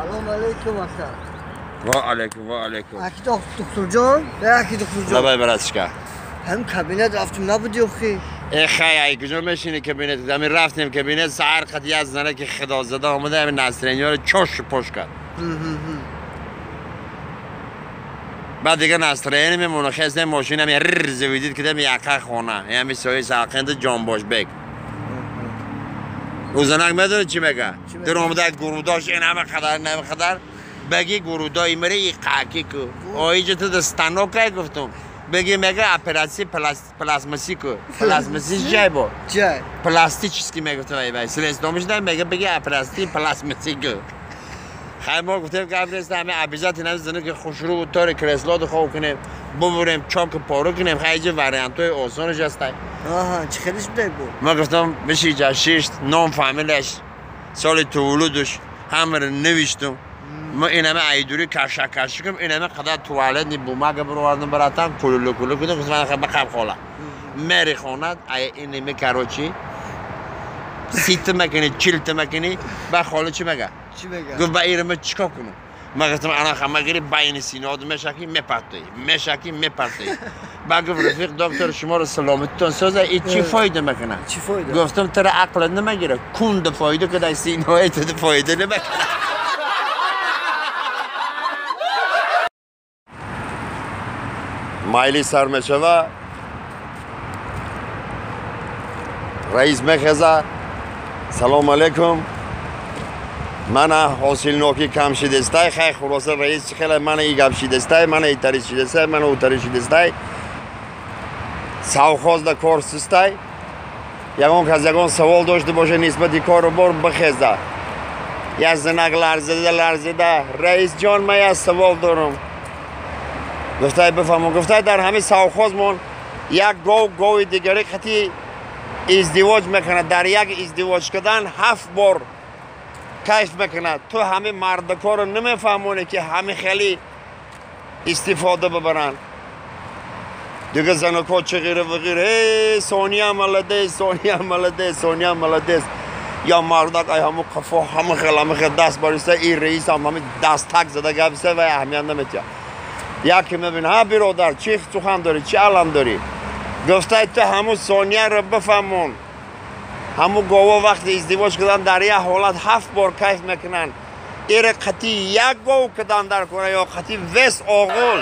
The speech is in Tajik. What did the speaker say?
Салом алейкум ака. Ва алейкум, ва алейкум. Аки доктор ҷон, аки доктор ҷон. Лабай братишка. Ҳам кабинет рафтем набуди охи. Э хай, ай куҷо мешини кабинет? Ҳамин рафтем кабинет, саҳар қад як зана ки худозада омада, ҳамин настроениёро чош пош кард. Баъд дига настроение мемона, хестем мошина ҳамин рр завидид кидем яқа хона. Ҳамин сои сарқенди Ҷонбошбек. Ӯ занак медонӣ чӣ мега? Дар омада гурудош ин ҳама қадар, ин ҳама қадар. Беги гурудои мире и қаки ку. Оиҷа ту да станокай гуфтум. Беги мега оператсия пластмасси ку. Пластмасси ҷай бо? Ҷай. Пластически мегуфтам ай бай. Средствомиш да мега беги оператсия пластмасси ку. Хай мо гуфтем гап нест, ҳами обязательно зана ки хушрӯ тори кресло хоб кунем, бубурем, чок пору кунем. Хай иҷа вариантҳои осонаш ҳастай. Аҳа, чӣ хелиш будай бу? Ма гуфтам бишиҷа шишт, ном фамилияш, соли тавлудуш, ҳамаро навиштум. Ма инаме айдури каша-каши кунам, инаме қадар туалетни бумага бировардам братан, кулулу кулу кунам, гуфтам ман ба қаб хола. Мери хонад, ай инаме короче, сита макини, чилта макини, ба хола чӣ мега? Чӣ мега? Гуфт ба ирама чикор кунам? Ма гуфтам ана хама гири байни синоат мешаки мепартои, мешаки мепартои. Ба гуфт рафиқ доктор шуморо саломатитон соза, и чӣ фоида мекунад? Чӣ фоида? Гуфтам тура ақлат намегира, кунда фоида кунад, синои ту фоида намекунад. Майли сар мешава, раис мехеза, салом алейкум. Мана ҳосилнокӣ кам шидестай, хай хулоса раис чӣ хеле мана и гап шидестай, мана и тари шидестай, мана у тари шидестай. Совхоз да кор систай. Ягон кас ягон савол дошта боша нисбати кору бор бихеза. Як занак ларзида ларзида, раис ҷон ман як савол дорам. Гуфтай бифаҳмон, гуфтай дар ҳамин совхозмон як гов гови дигари қати издивоҷ мекунад, дар як издивоҷ кардан 7 бор кайф мекунад. Ту ҳамин мардакорро намефаҳмонӣ ки ҳамин хеле истифода бибаранд. Дига занако чӣ ғира вғир, э Сония молодец, Сония молодец, Сония молодец. Я мардак ай ҳамун қафо ҳамин хел ҳамин хел даст бариста, ин раис ҳам ҳамин дастак зада гаписта ва аҳамият наметиҳад. Яке мебин, ҳа биродар, чӣ сухан дорӣ, чӣ алам дорӣ? Гуфтай ту ҳамун Сонияро бифаҳмон. Ҳамун гово вақти издивоҷ кардан дар як ҳолат 7 бор кайф мекунанд. Ире қатъи як гов кадан дар кора ё қатъи вес оғул.